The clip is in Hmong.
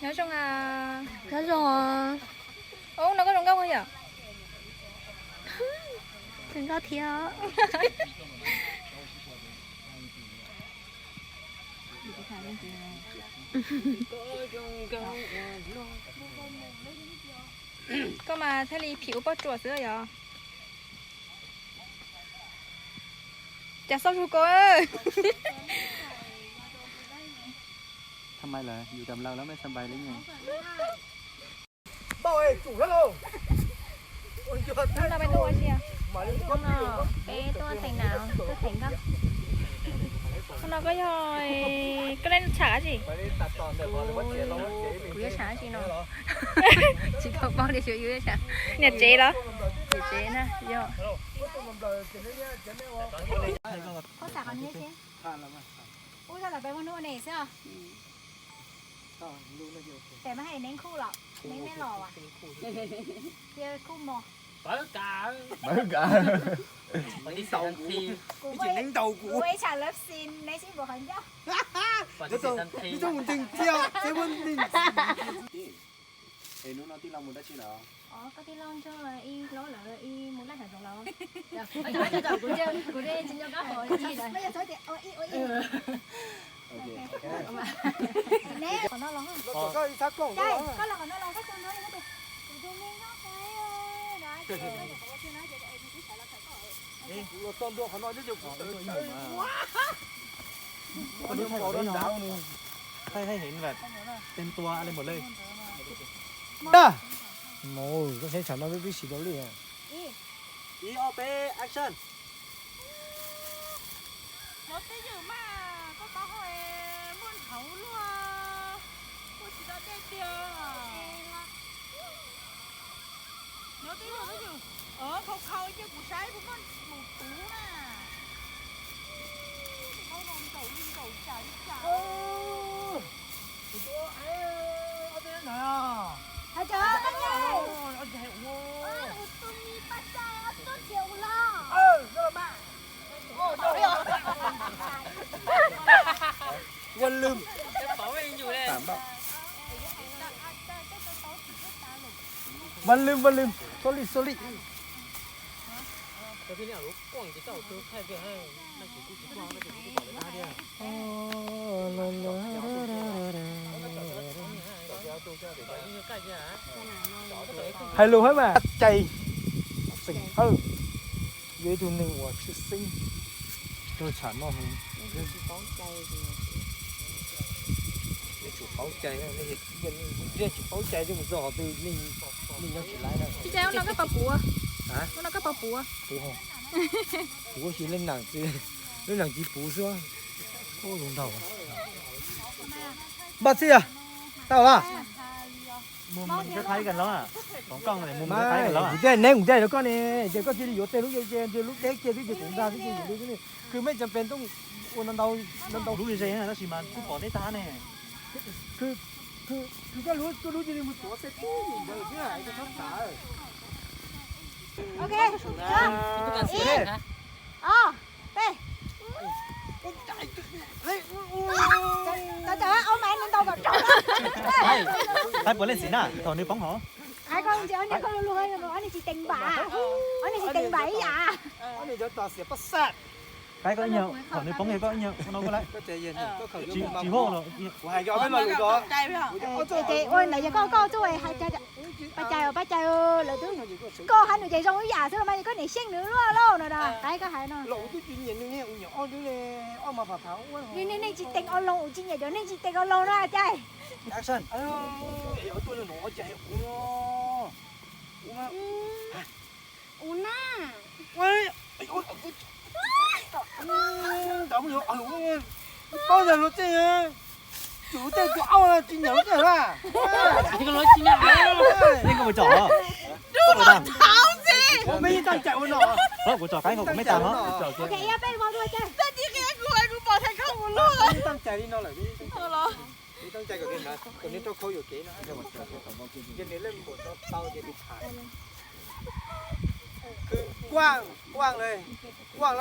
Nyob zoo a. Nyob zoo os. Ub, no koj zoo nkauj kawg yom? Zoo nkauj thiab. Koj mas thiaj li phim ua poj ruam xwb yom. Cas xauj zug koj. Tha mai lawm, yus dam laus lawm mej xa npais li nyag. Peb tuaj theem na, tuaj theem koj. Qhov no koj yog, koj len tsham dab tsi? Kuv yuav tsham dab tsi no? Tsis tau paub li, yus yuav tsham niam tsev los? Niam tsev na, yog. Ub, zaj los peb muab hnub ua ne xwb os. Tes mas hais neeb khuj los, neeb neb los as. Cia khuj mos. Kuv ua ib tsam love scene, neb sib npuab qhov ncauj. Hnub no tij laug mus dab tsi lawm? Koj tij laug nrog ib hlob lawv ib mus laj hav zoov lawm. Kuv tsis nco qab hov. Qhov no los, koj los qhov no los, koj tus no, kuv tus me nyob qhov no. Kuv los txog ntua qhov no, koj saib tsam no peb pib siv rau li. Ib, ob, peb, action. Nov twj ywm mas koj paub hais muaj hauv luaj, kuj tsis tau dej tiag. Nov twj ywm, twj ywm, khau khau cia kuv saib puas muaj mus puv na. Nkaum li nkaum cas li cas. Hais cov koj nyiam. Kuv tus me paj cai ob tug txiv ua los. Ua lwm. Ua lwm, ua lwm. Sorry, sorry. Hais lus hab mas cai. Xeem Hawj yog ib tug neeg uas tshwj xeeb rau tsham no heev. Yeej tsum paub cai, yeej tsum paub cai thiaj mus txog qhov twg, neeg nyob tsis laib na. Tsis cai, ua no koj puas puv? Ua no koj puas puv? Puv, puv xyov leej nam txiv, leej nam txiv puv xwb. Ua zoo nraug. Npaj txhij a, tau a. Kuv thiaj neb kuv thiaj rau koj ne, ces koj cia li yuav tej lub ze ze, lub deb kiag xwb ces kuv nrag xwb ces yuav li xwb ne. Kws mej tseem pem tooj ua ntau ntau lub ze ze na, tab sis mas kuj pom deb tag ne. Kws koj lub, koj lub cia li mus tuav xej tib yim ntawd xwb, koj txhob xav. Ok, ib, ob, peb. Tau tau, ob mas nws ntau kom raug. Qaib puav leej xim na, thaum nws poob hov. Qaib koj ntsia ob niag koj lug lug, ob niag tsis teev npam, ob niag tsis teev npam ib yam. Qaib koj ib nyuag, thaum nws poob koj ib nyuag ua no koj lawm. Tsis huaj los. Ces ua ntawd ces koj, koj txuj hais, paj cai, paj cai, lawv twb, koj hais nws ces zoo ib yam xwb los mas, koj niam xyeej nws luaj lauj no na, qaib koj hais no. Neeg, neeg tsis teev o loo, kuv tsis nyiam cov neeg tsis teev o loo no cai. Ua na. Paub yog lub tej, lub tej tus auj tsis nyiam lub tej la. Yeej koj mus tsom, kuv tsom qaib kuv mej tas no. Kuaj, kuaj le, kuaj.